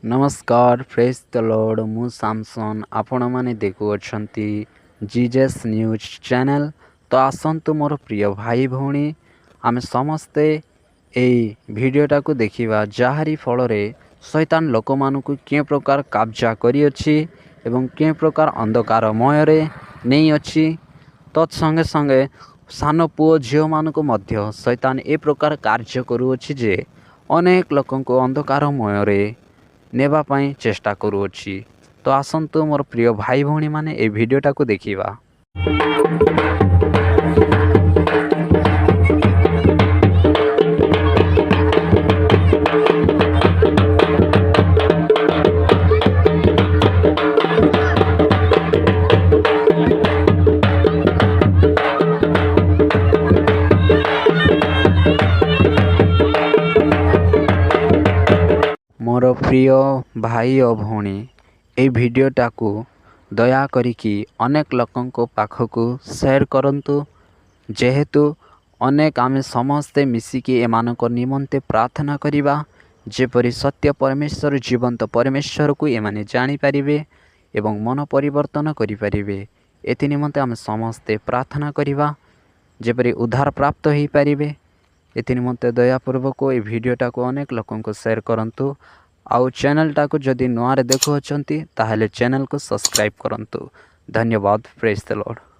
ନମସ୍କାର, ପ୍ରେଜ୍ ଦ ଲର୍ଡ଼। ମୁଁ ସାମସନ୍, ଆପଣମାନେ ଦେଖୁଅଛନ୍ତି ଜିଜେସ୍ ନ୍ୟୁଜ୍ ଚ୍ୟାନେଲ୍। ତ ଆସନ୍ତୁ ମୋର ପ୍ରିୟ ଭାଇ ଭଉଣୀ, ଆମେ ସମସ୍ତେ ଏଇ ଭିଡ଼ିଓଟାକୁ ଦେଖିବା, ଯାହାରି ଫଳରେ ଶୈତାନ ଲୋକମାନଙ୍କୁ କେଉଁ ପ୍ରକାର କାବ୍ଜା କରିଅଛି ଏବଂ କେଉଁ ପ୍ରକାର ଅନ୍ଧକାରମୟରେ ନେଇଅଛି। ତତ୍ ସଙ୍ଗେ ସଙ୍ଗେ ସାନ ପୁଅ ଝିଅମାନଙ୍କୁ ମଧ୍ୟ ଶୈତାନ ଏ ପ୍ରକାର କାର୍ଯ୍ୟ କରୁଅଛି ଯେ ଅନେକ ଲୋକଙ୍କୁ ଅନ୍ଧକାରମୟରେ ନେବା ପାଇଁ ଚେଷ୍ଟା କରୁଅଛି। ତ ଆସନ୍ତୁ ମୋର ପ୍ରିୟ ଭାଇ ଭଉଣୀମାନେ, ଏଇ ଭିଡ଼ିଓଟାକୁ ଦେଖିବା। ମୋର ପ୍ରିୟ ଭାଇ ଓ ଭଉଣୀ, ଏଇ ଭିଡ଼ିଓଟାକୁ ଦୟା କରିକି ଅନେକ ଲୋକଙ୍କ ପାଖକୁ ସେୟାର କରନ୍ତୁ, ଯେହେତୁ ଅନେକ ଆମେ ସମସ୍ତେ ମିଶିକି ଏମାନଙ୍କ ନିମନ୍ତେ ପ୍ରାର୍ଥନା କରିବା, ଯେପରି ସତ୍ୟ ପରମେଶ୍ୱର, ଜୀବନ୍ତ ପରମେଶ୍ୱରକୁ ଏମାନେ ଜାଣିପାରିବେ ଏବଂ ମନ ପରିବର୍ତ୍ତନ କରିପାରିବେ। ଏଥି ନିମନ୍ତେ ଆମେ ସମସ୍ତେ ପ୍ରାର୍ଥନା କରିବା, ଯେପରି ଉଦ୍ଧାର ପ୍ରାପ୍ତ ହୋଇପାରିବେ। ଏଥି ନିମନ୍ତେ ଦୟାପୂର୍ବକ ଏଇ ଭିଡ଼ିଓଟାକୁ ଅନେକ ଲୋକଙ୍କୁ ସେୟାର କରନ୍ତୁ, ଆଉ ଚ୍ୟାନେଲଟାକୁ ଯଦି ନୂଆରେ ଦେଖୁଅଛନ୍ତି ତାହେଲେ ଚ୍ୟାନେଲକୁ ସବସ୍କ୍ରାଇବ୍ କରନ୍ତୁ। ଧନ୍ୟବାଦ। ପ୍ରେଜ୍ ଦ ଲର୍ଡ଼।